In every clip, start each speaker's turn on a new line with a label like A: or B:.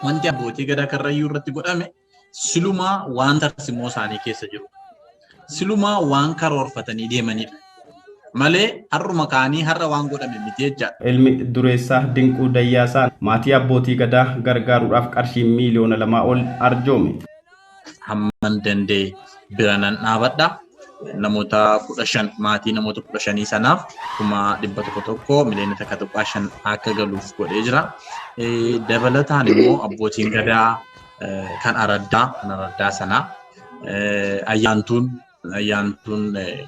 A: Wanti abbootii gadaa Karrayyuu irratti godhame silumaa waan tarsimoo isaanii keessa jiru. Silumaa waan karoorfatanii deemanidha. Malee har'uma ka'anii har'a waan godhame miti jechaadha.
B: Ilmi dureessaa Dinquu Dayyaasaa maatii abbootii gadaa gargaaruudhaaf qarshii miiliyoona 2 ol arjoome.
A: Hamman danda'e bira nan dhaabadha. Namoota 15 maatii namoota 15 sanaaf 100,000 tokko miliyoona 1.5 akka galuuf godhee jira. Dabalataan immoo abbootiin gadaa kan araddaa sanaa ayyaantuun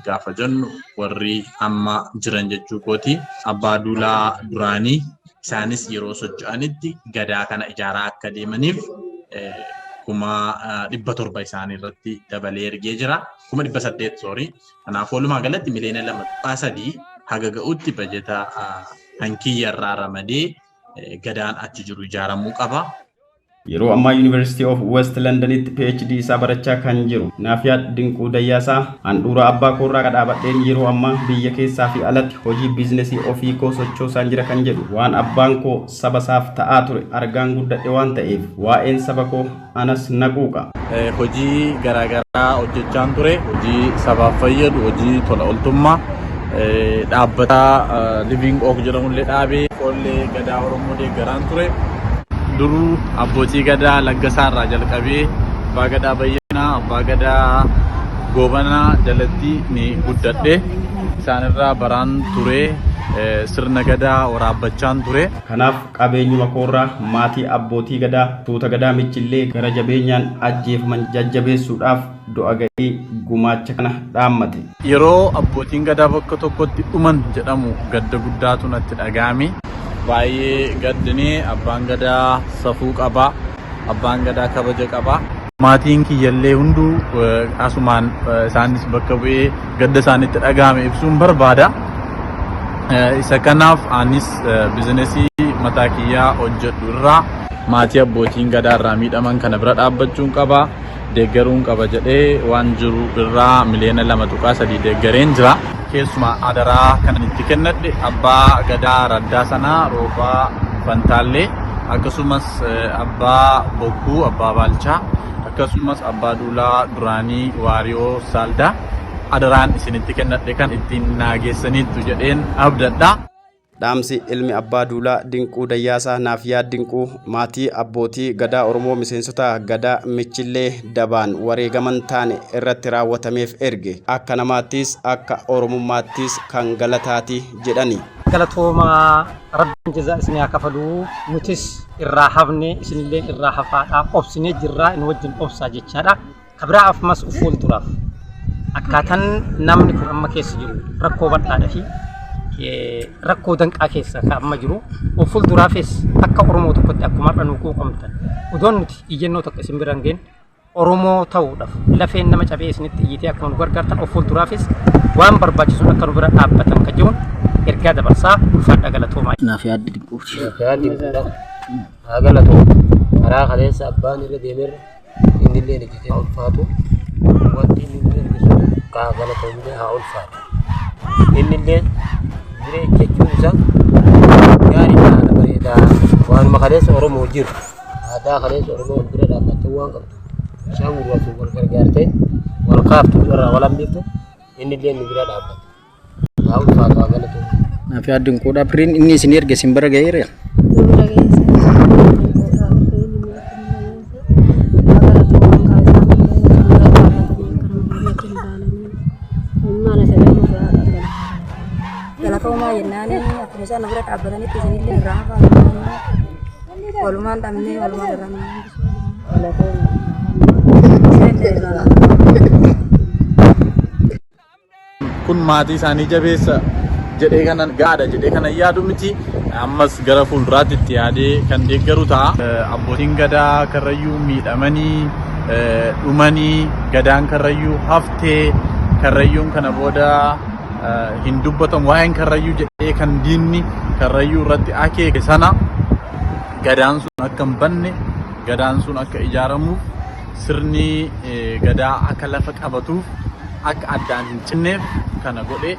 A: gaafa jennu warri amma jiran jechuu kooti. Abbaa Duulaa duraanii isaanis yeroo socho'anitti gadaa kana ijaaraa akka deemaniif 700,000 isaanii irratti dabalee ergee jira. 800,000, sorry. Kanaaf walumaa galatti miliyoona 2.3 haga ga'utti bajeta hankiyya irraa ramadee gadaan achi jiru ijaaramuu qaba.
B: Yeroo ammaa University of West Londonitti PhD isaa barachaa kan jiru Naafiyaad Dinquu Dayyaasaa, handhuura abbaa koorraa kadhaabadheen yeroo ammaa biyya keessaa fi alatti hojii biizinesii ofii koo sochoosaan jira kan jedhu, waan abbaan koo saba isaaf ta'aa ture argaan guddadhe waan ta'eef waa'een saba koo anas na quuqa.
A: Hojii garaagaraa hojjechaan ture. Hojii sabaaf fayyadu, hojii tola ooltummaa, dhaabbata Living Oak jedhamullee dhaabee foollee gadaa Oromoo deeggaraan ture. Duruu abbootii gadaa Laggasaa irraa jalqabee abbaa gadaa Bayyanaa, abbaa gadaa Goobanaa jalatti ni guddadhe. Isaanirraa baraan ture, sirna gadaa waraabbachaan ture.
B: Kanaaf qabeenyuma koorraa maatii abbootii gadaa tuuta gadaa Michillee gara jabeenyaan ajjeefaman jajjabeessuudhaaf du'a ga'ii gumaacha kana dhaammate.
A: Yeroo abbootiin gadaa bakka tokkotti dhuman jedhamu gadda guddaatu natti dhaga'ame. Baay'ee gaddine. Abbaan gadaa safuu qaba. Abbaan gadaa kabaja qaba. Maatiin kiyyallee hunduu asumaan isaanis bakka bu'ee gadda isaanitti dhaga'ame ibsuun barbaada. Isa kanaaf anis bizinesii mataa kiyyaa hojjedhu irraa maatii abbootiin gadaa irraa miidhaman kana bira dhaabbachuun qaba. Deeggaruun qaba jedhee waan jiru irraa miliyoona 2.3 deeggareen jira. Keessumaa adaraa kanan itti kennadhe abbaa gadaa raddaa sanaa Roobaa Fantaallee, akkasumas abbaa Bokkuu, abbaa Baalchaa, akkasumas abbaa Duulaa duraanii Waariyoo Saaldaa adaraan isinitti kennadhe kan ittiin naageessaniittu jedheen abdadha.
B: Dhaamsi ilmi abbaa duulaa Dinquu Dayyaasaa Naafiyaad Dinquu maatii abbootii gadaa Oromoo miseensota gadaa Michillee dabaan wareegaman taane irratti raawwatameef erge akka namaattis akka Oromummaattis kan galataati jedhani.
C: Galatoomaa, Rabbiin jazaa isinii haa kafaluu. Nutis irraa hafne, isinilleen irraa hafaadha, obsinee jirraa, nu wajjin obsaa jechaadha. Ka biraa ammas of fuulduraaf akkaataan namni kun amma keessa jiru rakkoo bal'aadha fi rakkoo danqaa keessa ka amma jiru, of fuulduraafis akka Oromoo tokkotti akkuma har'a nu quuqamtan, odoon nuti iyyannoo tokko isin bira hin geenye Oromoo ta'uudhaaf lafeen nama cabee isinitti iyyitee akkuma nu gargaartan, of fuulduraafis waan barbaachisuun akka nu bira dhaabbatan kan jiruun ergaa dabarsaa. Ulfaadha, galatoomaa.
D: Naaf yaaddi Dinquuti.
E: Naaf yaaddi Dinquudha. Haa galatoomu. Karaa kaleessa abbaan irra deemerra innillee ejjetee haa ulfaatu. Wanti inni nu ergisu haa galatoomne, haa ulfaatu. Innillee bira ejjechuun isaa gaariidha, haala bareedaa. Waanuma kaleessa Oromoo jiru. Aadaa kaleessa Oromoo wal bira dhaabbattee waan qabdu. Bishaan gurraacha wal gargaartee wal kaaftu, irraa wal hambiftu, innillee nu bira dhaabbata. Haa ulfaatu, haa galatoomu.
D: Naaf yaaddi Dinquudha. Birriin inni isin erge isin bira ga'eera.
F: Nu bira geesse. Dinquudha. Birriin inni erge nu bira geesse. Haa galatooman kaa, isaanillee kan bira dhaabbatanii akka nama keenyatti nu ilaalanii imimmaan isa nurraa dhangala'aa.
G: Galatoomaa jennaani, akkuma isaan nu bira dhaabbatanitti isinillee irraa hafaa jennaani, walumaan dhabnee walumaan irraa nu hambisuu. Galatoomaa. Isinillee irraa hafaa.
A: Kun maatii isaanii jabeessa jedhee kanan gaadha jedhee kanan yaadu miti. Ammas gara fuulduraatti itti yaadee kan deeggaru ta'a. Abbootiin gadaa Karrayyuu miidhamanii dhumanii, gadaan Karrayyuu haftee, Karrayyuun kana booda hin dubbatamu waa'een Karrayyuu jedhee kan diinni Karrayyuu irratti akeeke sana, gadaan sun akka hin banne, gadaan sun akka ijaaramuuf, sirni gadaa akka lafa qabatuuf, akka addaan hin cinneef kana godhe.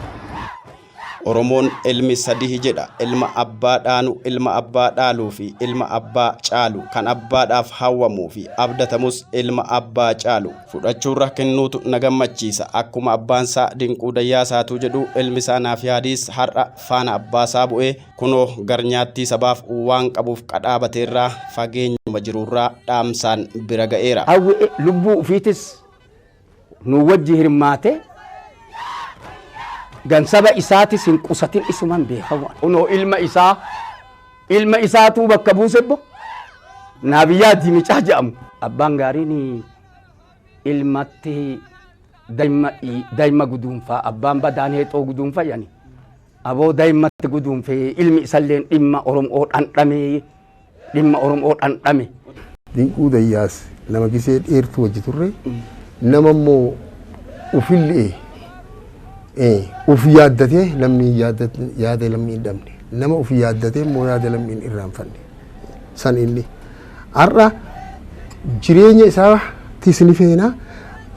B: Oromoon ilmi sadihi jedha. Ilma abbaa dhaanu, ilma abbaa dhaaluu fi ilma abbaa caalu. Kan abbaadhaaf hawwamuu fi abdatamus ilma abbaa caalu. Fudhachuurra kennuutu na gammachiisa. Akkuma abbaansaa Dinquu Dayyaasaatu jedhu, ilmisaa Naafiyaadis har'a faana abbaasaa bu'ee kunoo garnyaattii sabaaf waan qabuuf qadhaabateerraa fageenyuma jirurraa dhaamsaan bira ga'eera.
H: Hawwi lubbuu ufiitis nu wajji hirmaate, gansaba isaatis hin qusatin, isuman beekamu. Kunoo ilma isaa, ilma isaatuu bakka buusebbo naabiyyaa dimicaa jedhamu. Abbaan gaariin ilmatti daa'ima guduunfaa, abbaan badaan heexoo guduunfa jedhani. Aboo daa'imatti guduunfee ilmi isalleen dhimma Oromoo dhandhame, dhimma Oromoo dhandhame.
I: Dinquu Dayyaas nama gisee dheertuu wajji turre, nama immoo ufillee uf yaaddatee lammii yaada lammii hin dhabne, nama uf yaaddatee immoo yaada lammii hin irraanfanne san. Inni har'a jireenya isaa tisni feena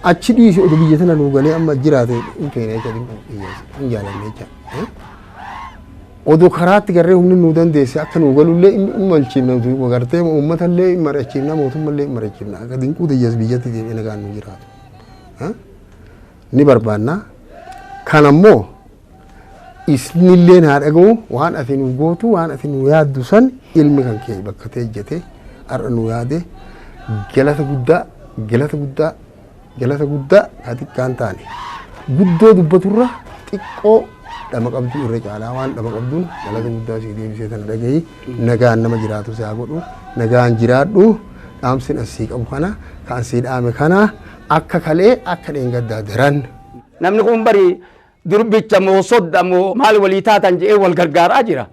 I: achi dhiisi, oduu biyya tana nuu galee amma jiraate hin feena jecha. Dinquu Dayyaas hin jaalanne jecha. Oduu karaatti garree humni nuu dandeesse akka nuu galullee hin malchiifna, gartee uummatallee hin mari'achiifna, mootummallee hin mari'achiifna, akka Dinquu Dayyaas biyyatti deebi'ee nagaan nu jiraatu ni barbaanna. Kan ammoo isinillee naa dhaga'u, waan ati nu gootu, waan ati nu yaaddu san ilmi kan kee bakka ta'e ejjete har'a nu yaade, galata guddaa, galata guddaa, galata guddaa. Ka xiqqaan taane guddoo dubbaturra xiqqoo dhama qabduu irra caalaa, waan dhama qabduun galata guddaa sii deebisee tana dhagahi. Nagaan nama jiraatu si haa godhu, nagaan jiraadhu. Dhaamsin as sii qabu kana, kan sii dhaame kana, akka kalee akka dheengaddaa daran.
H: Namni kun bari durbicha moo sodda moo maal walii taatan jedhee wal gargaaraa jira.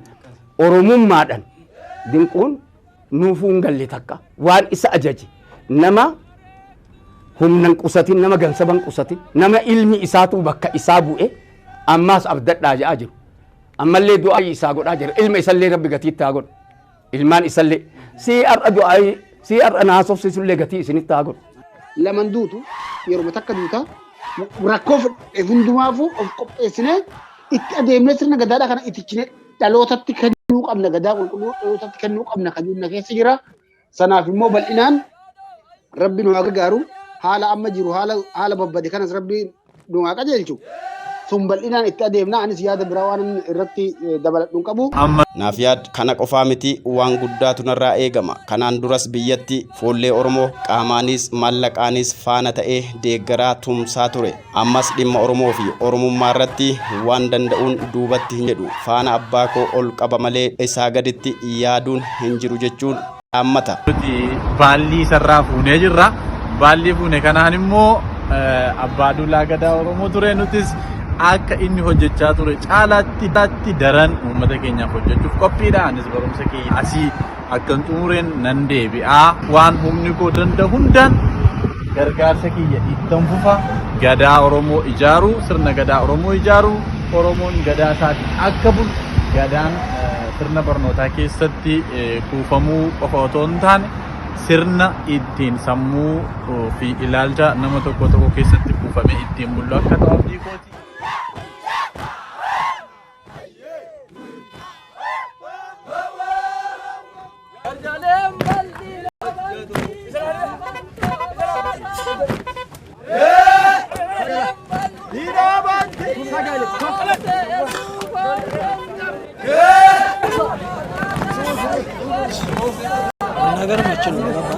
H: Oromummaadhaan Dinquun nuufuu hin galle takka waan isa ajaje, nama humnan qusatin, nama gansaban qusatin, nama ilmi isaatu bakka isaa bu'e ammaas abdadhaa jedhaa jiru. Ammallee du'aa isaa godhaa jira. Ilma isallee Rabbi gatiitti haa godhu. Ilmaan isallee sii har'a du'aa sii har'a naasofsiisullee gatii isinitti haa godhu.
J: Laman duutu, yeruma takka duuta. Rakkoo fedhe hundumaafuu of qopheessinee itti adeemnee sirna gadaadhaa kana itichinee dhalootatti kennuu qabna, gadaa qulqulluu dhalootatti kennuu qabna kan na keessa jira. Sanaaf immoo bal'inaan Rabbi nu haa gargaaru. Haala amma jiru, haala babbade kanas Rabbi nu haa qajeelchu. Sun bal'inaan itti adeemna. Anis yaada biraa waan irratti dabaladhu hin qabu.
B: Naafiyaad kana qofaa miti, waan guddaatu narraa eegama. Kanaan duras biyyatti foollee Oromoo qaamaanis maallaqaanis faana ta'ee deeggaraa tumsaa ture. Ammas dhimma Oromoo fi Oromummaa irratti waan danda'uun duubatti hin jedhu. Faana abbaa koo ol qaba malee isaa gaditti yaaduun hin jiru jechuun dhaammata.
A: Nuti baallii isarraa fuunee jirra. Baallii fuune kanaan immoo abbaa duulaa gadaa Oromoo ture, nutis akka inni hojjechaa ture caalaatti daran uummata keenyaaf hojjechuuf qophiidha. Anis barumsa kiyya asii akkan xumureen nan deebi'a. Waan humni koo danda'u hundaan gargaarsa kiyya ittan fufa. Gadaa Oromoo ijaaruu, sirna gadaa Oromoo ijaaruu, Oromoon gadaa isaatti akka bulu, gadaan sirna barnootaa keessatti kuufamuu qofa otoo hin taane sirna ittiin sammuu fi ilaalcha nama tokko tokko keessatti kuufamee ittiin bulu akka ta'u abdii kooti.
D: መናገርም አይችልም። ገባ።